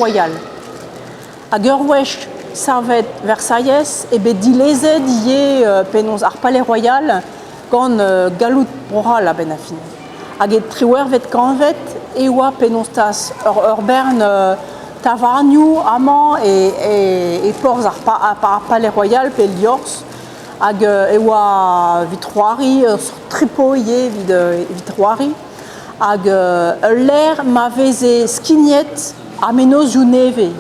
Royal. Hag ur wech savet Versailles eo bet dilezet ivez penaos ar Palais Royal gant galloud Bro-C'hall a-benn ar fin. Hag e triwec'hvet kantved e oa penaos tas ur bern tavarnioù amañ e porzh ar Palais Royal pe liorzh hag e oa evit c'hoari ur seurt tripo ivez evit c'hoari. Hag ul lec'h ma veze skignet ar mennozhioù nevez.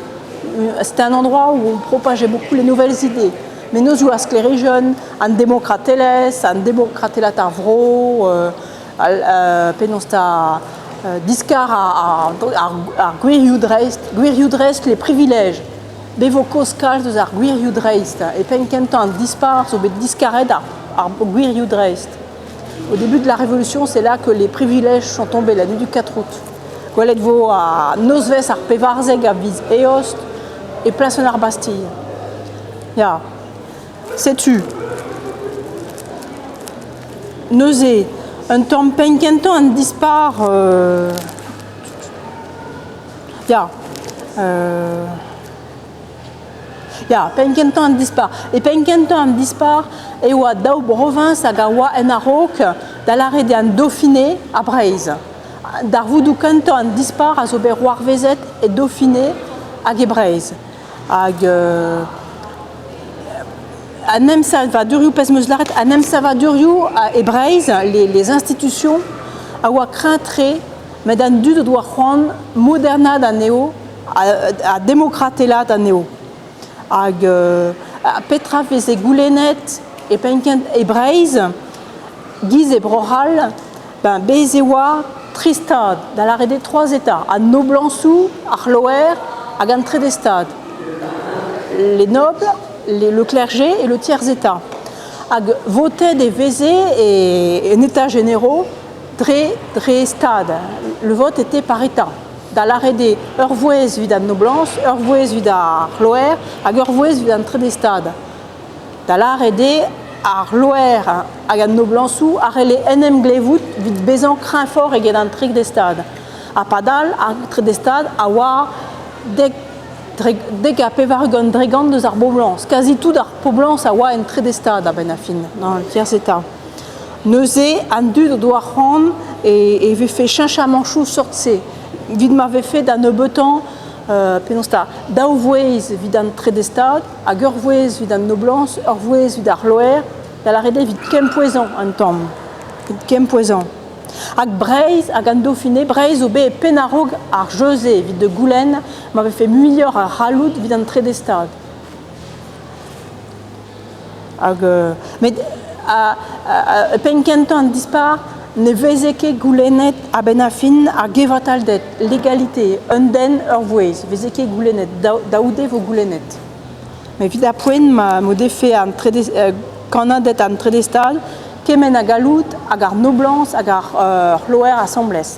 C'était un endroit où on propageait beaucoup les nouvelles idées. Mennozhioù ar sklêrijenn, an demokratelezh, an demokratelat ar vro, penaos 'ta diskar ar gwirioù dreist, gwirioù dreist les privilèges. Bet vo kaoz kalz eus ar gwirioù dreist. E penn kentañ an dispac'h zo bet diskaret ar gwirioù dreist. Au début de la Révolution, c'est là que les privilèges sont tombés, la nuit du 4 août. Gwelet vo a nozvezh ar pevarzek a viz Eost e plasenn ar Bastille. Ya, setu. Neuze, un tamm penn-kentañ an dispar... Ya. Ya, penn-kentañ an dispac'h. E penn-kentañ an dispac'h e oa daou broviñs hag a oa en a-raok, da lâret eo an Dauphiné ha Breizh. Darvoudoù kentañ an dispac'h a zo bet c'hoarvezet e Dauphiné hag e Breizh. Hag an emsavadurioù, pezh 'm eus lâret, an emsavadurioù e Breizh, les institutions, a oa kreñv-tre, met an dud o doa c'hoant modernaat anezho ha demokratelaat anezho. Hag petra veze goulennet e penn-kent e Breizh, giz e Bro-C'hall, ben bez e oa tri stad, da lâret eo trois états, an noblañsoù, ar c'hloer hag an trede stad. Les nobles, le clergé et le tiers-état. Hag votet e veze en états généraux dre, dre stad. Le vote était par état. Da lâret eo ur vouezh evit an noblañs, ur vouezh evit ar c'hloer hag ur vouezh evit an trede stad. Da lâret eo ar c'hloer hag an noblañsoù a c'helle en em glevout evit bezañ kreñfoc'h eget an trede stad. Ha padal, ar trede stad a oa dek ha 80 dregant eus ar boblañs. Kazi tout ar poblañs a oa en trede stad a-benn ar fin, dans le tiers état. Neuze, an dud o doa c'hoant e vefe cheñchamanchoù seurt-se. Evit ma vefe da nebeutañ penaos 'ta, daou vouezh evit an trede stad hag ur vouezh evit an noblañs, ur vouezh evit ar c'hloer, da lâret eo evit kempouezañ un tamm. Evit kempouezañ. Hag Breizh hag an Dauphiné, Breizh zo bet e penn a-raok ar jeu-se evit da goulenn ma vefe muioc'h a c'halloud evit an trede stad. Hag met penn-kentañ an dispac'h ne veze ket goulennet a-benn ar fin ar gevatalded, l'égalité, un den, ur vouezh. Ne veze ket goulennet, daou-de vo goulennet. Met evit ar poent ma m'o defe an trede kannaded an trede stad kement a galloud hag ar noblañs hag ar c'hloer asambles.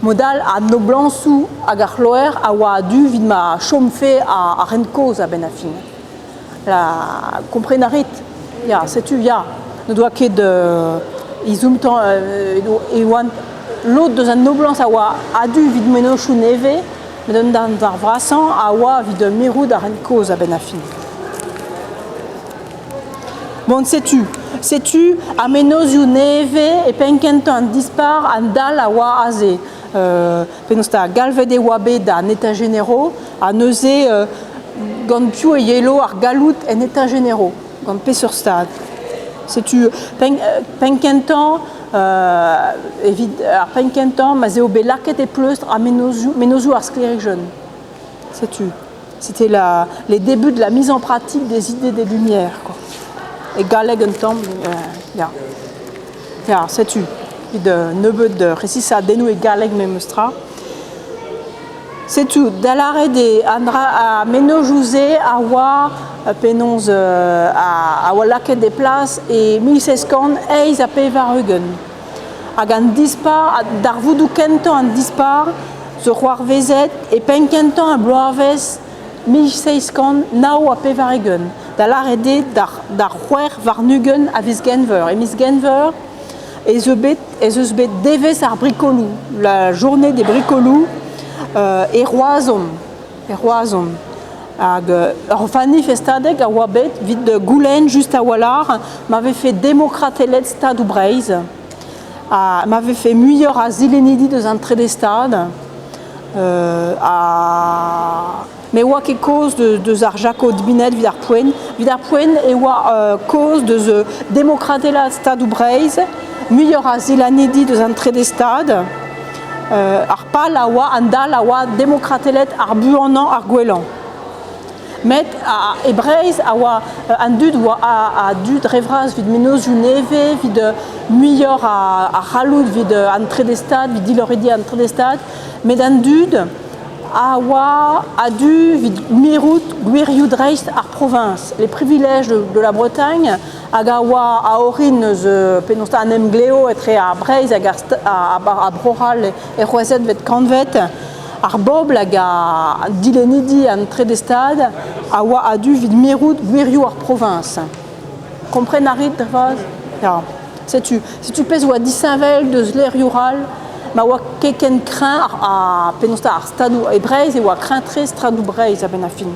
Mod all an noblañsoù hag ar c'hloer a oa a-du evit ma chomfe ar rent kozh a-benn ar fin. La kompren a rit ya setu ya n'o doa ket izomtañ e oant lod deus an noblañs a oa a-du evit mennozhioù nevez met un darn ar vrasañ a oa evit mirout ar rent kozh a-benn ar fin. Bon setu setu ar mennozhioù nevez e penn-kentañ an dispac'h an dal a oa aze. Penaos 'ta galvet e oa bet an États généraux ha neuze gant piv e yelo ar galloud en États généraux gant peseurt stad. Setu penn-kentañ evit ar penn-kentañ ma'z eo bet lakaet e pleustr ar mennozhioù ar sklêrijenn. Setu. C'était la, les débuts de la mise en pratique des idées des Lumières. Quoi. E galleg un tamm, ya. Ya, setu. Evit nebeut resisadennoù e galleg memes tra. Setu, da lâret eo an dra ar mennozhioù-se a oa penaos a oa lakaet e plas e 1788. Hag an dispar, darvoudoù kentañ an dispar zo c'hoarvezet e penn-kentañ ar bloavezh 1789, da lâret eo d'ar 26 a viz Genver. E miz Genver ez eus bet, ez eus bet devezh ar brikoloù, la journée des brikoloù e Roazhon. E Roazhon. Hag ur vanifestadeg a oa bet evit goulenn just a-walc'h ma vefe demokratelet Stadoù Breizh ha ma vefe muioc'h a zilennidi deus an trede stad. Ha me oa ket kaoz deus ar Jakobined evit ar poent. Evit ar poent e oa kaoz deus demokratelaat Stadoù Breizh, muioc'h a zilennidi deus an trede stad. Ar pal a oa, an dal a oa demokratelet ar buanañ ar gwellañ. Met e Breizh a oa an dud oa a-du dre vras evit mennozhioù nevez, evit muioc'h a c'halloud evit an trede stad, evit diloridi an trede stad. Met an dud a oa a-du evit mirout gwirioù dreist ar proviñs, les privilèges de la Bretagne, hag a oa a orin eus penaos an emglev etre ar Breizh hag ar Bro-C'hall er c'hwezekvet kantved. Ar bobl hag an dilennidi an trede stad a oa a-du evit mirout gwirioù ar proviñs. Kompren a rit, vat? Ya. Setu, setu pezh oa disheñvel deus levrioù all ma oa ket ken kreñv ar, penaos ar stadoù e Breizh e oa kreñv-tre stadoù Breizh a-benn ar fin.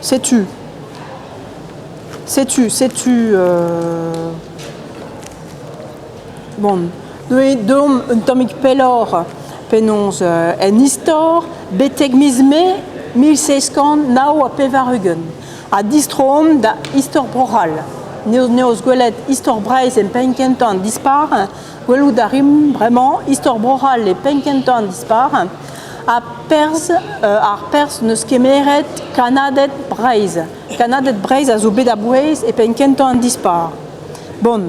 Setu. Setu, setu bon, deomp un tammig pelloc'h penaos en istor betek miz Mae 1789 ha distroomp da istor Bro-C'hall. N'eus gwelet istor Breizh en penn-kentañ an dispac'h, gwelout a rimp bremañ istor Bro-C'hall e penn-kentañ an dispac'h ha perzh ar perzh n'eus kemeret kannaded Breizh. Kannaded Breizh a zo bet a-bouez e penn-kentañ an dispac'h. Bon,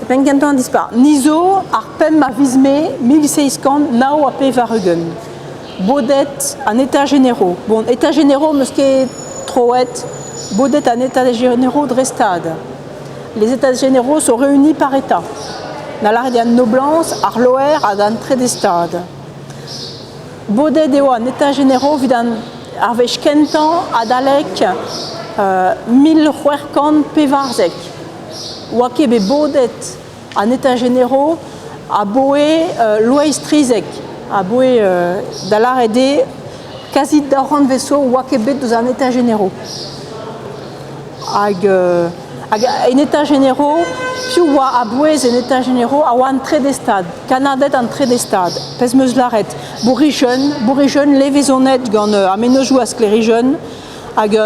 e penn-kentañ an dispac'h. Ni zo ar pemp a viz Mae 1789. Bodet an États généraux. Bon, États généraux 'm eus ket troet. Bodet an États généraux dre stad. Les États généraux sont réunis par État. Da lâret eo an noblañs, ar loer hag an trede stad. Bodet eo an États généraux evit an ar wech kentañ adalek 1614. Oa ket bet bodet an États généraux aboe Loeiz Trizek, aboe da lâret eo kazi 200 vez zo oa ket bet deus an États généraux. Hag, hag en États généraux, piv oa a-bouez en États généraux a oa an trede stad, kannaded an trede stad, pezh 'm eus lâret. Bourrijeun, bourrijeun levezonet gant ar mennozhioù a sklêrijenn, hag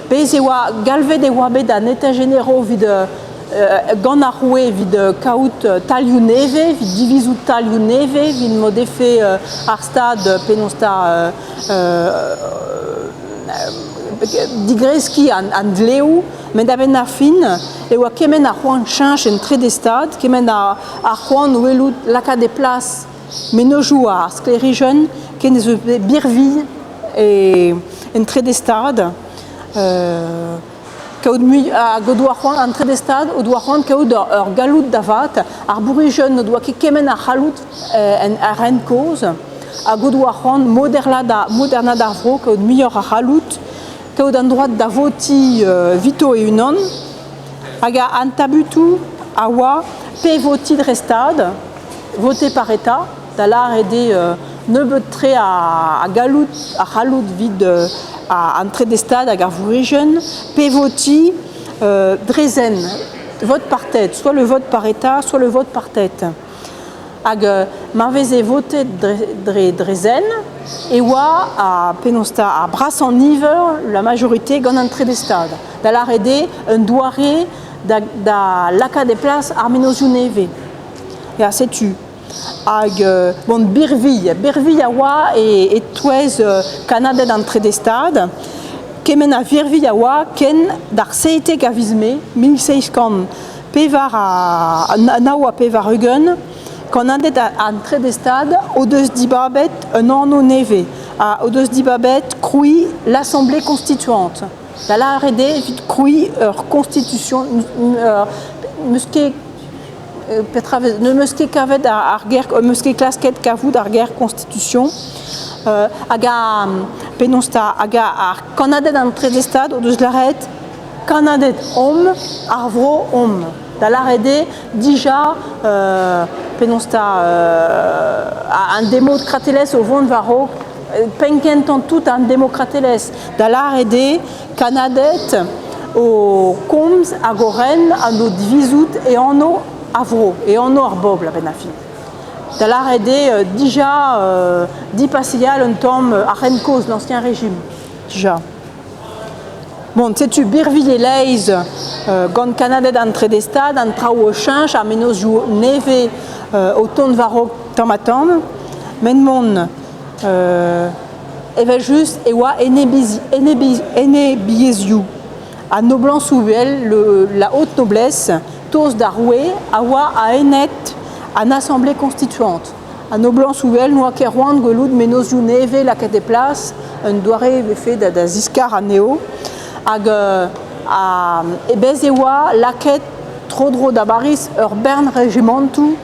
bez e oa galvet e oa bet an États généraux evit gant ar roue evit kaout talioù nevez, evit divizout talioù nevez, evit m'o defe ar stad penaos 'ta digreskiñ an dleoù, met a-benn ar fin e oa kement a c'hoant cheñch en trede stad, kement a c'hoant welout lakaat e plas mennozhioù ar sklêrijenn ken ez eus bet birvilh en trede stad. Kaout mui hag o doa c'hoant an trede stad o doa c'hoant kaout ur galloud da vat. Ar bourrijeun n'o doa ket kement a c'halloud en ar ren kozh hag o doa c'hoant modernaat ar vro, kaout muioc'h a c'halloud, kaout an droad da votiñ evito e-unan. Hag an tabutoù a oa pe votiñ dre stad, voter par état, da lâret eo nebeut-tre a galloud, a c'halloud evit an trede stad hag ar vourc'hizien, pe votiñ dre zen, vote par tête, soit le vote par état, soit le vote par tête. Hag ma veze votet dre, dre zen e oa a, penaos 'ta, ar brasañ niver, la majorité, gant an trede stad. Da lâret eo un doare da, da lakaat e plas ar mennozhioù nevez. Ya, setu. Hag bon, birvilh. Birvilh a oa e-touez kannaded an trede stad. Kement a virvilh a oa ken d'ar 17 a viz Mae 1789, kannaded an trede stad o deus dibabet un anv nevez, ha o deus dibabet krouiñ l'Assemblée constituante. Da lâret eo evit krouiñ ur constitution, n'eus ket petra vez ne 'm eus ket kavet ar ger 'm eus ket klasket kavout ar ger constitution hag ar penaos 'ta hag ar kannaded an trede stad o deus lâret kannaded omp ar vro omp da lâret eo dija penaos 'ta an demokratelezh o vont war-raok. Penn-kentañ tout an demokratelezh, da lâret eo kannaded o komz hag o ren hag o divizout e anv ar vro, e anv ar bobl a-benn ar fin. Da lâret eo dija dipaseal un tamm ar ren kozh, l'ancien régime, dija. Bon, setu birvilh e-leizh gant kannaded an trede stad, an traoù o cheñch, ar mennozhioù nevez o tont war-raok tamm-ha-tamm. Met mont evel-just e oa enebiezhioù. An noblañsoù uhel, la haute noblesse, tost d'ar roue, a oa a-enep an Assemblée constituante. An noblañs uhel n'oa ket c'hoant gwelout mennozhioù nevez lakaet e plas, un doare e vefe da ziskar anezho. Hag e bez e oa lakaet tro-dro da Bariz ur bern rejimantoù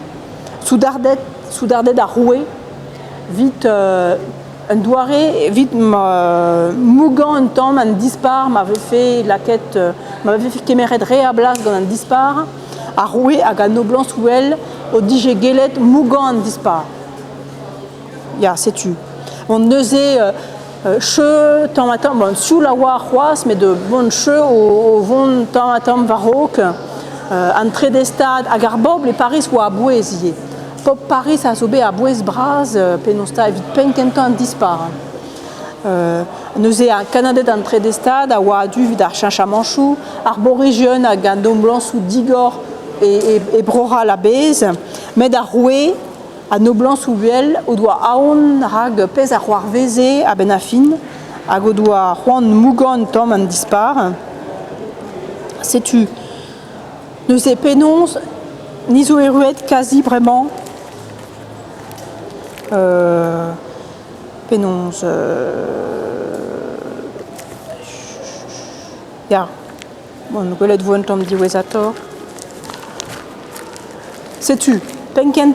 soudarded, soudarded ar roue evit un doare evit mougañ un tamm an dispar ma vefe lakaet ma vefe kemeret re a blas gant an dispar. Ar roue hag an noblañs uhel o dije gellet mougañ an dispar. Ya, setu. Bon, neuze, cheu tamm-ha-tamm, bon, sioul a oa c'hoazh, met bon, cheu o vont tamm-ha-tamm war-raok. An trede stad hag ar bobl e Pariz oa a-bouez ivez. Pobl Pariz a zo bet a-bouez bras penaos 'ta evit penn-kentañ an dispar. Neuze ar kannaded an trede stad a oa a-du evit ar cheñchamanchoù, ar bourc'hizion hag an noblañsoù digor e Bro-C'hall a-bezh, met ar roue ha noblañsoù uhel o doa aon rak pezh a c'hoarveze a-benn ar fin hag o doa c'hoant mougañ un tamm an dispar. Setu neuze penaos ni zo erruet kazi bremañ. Penaos ya, bon, gwelet 'vo un tamm diwezhatoc'h. Setu, penn-kentañ.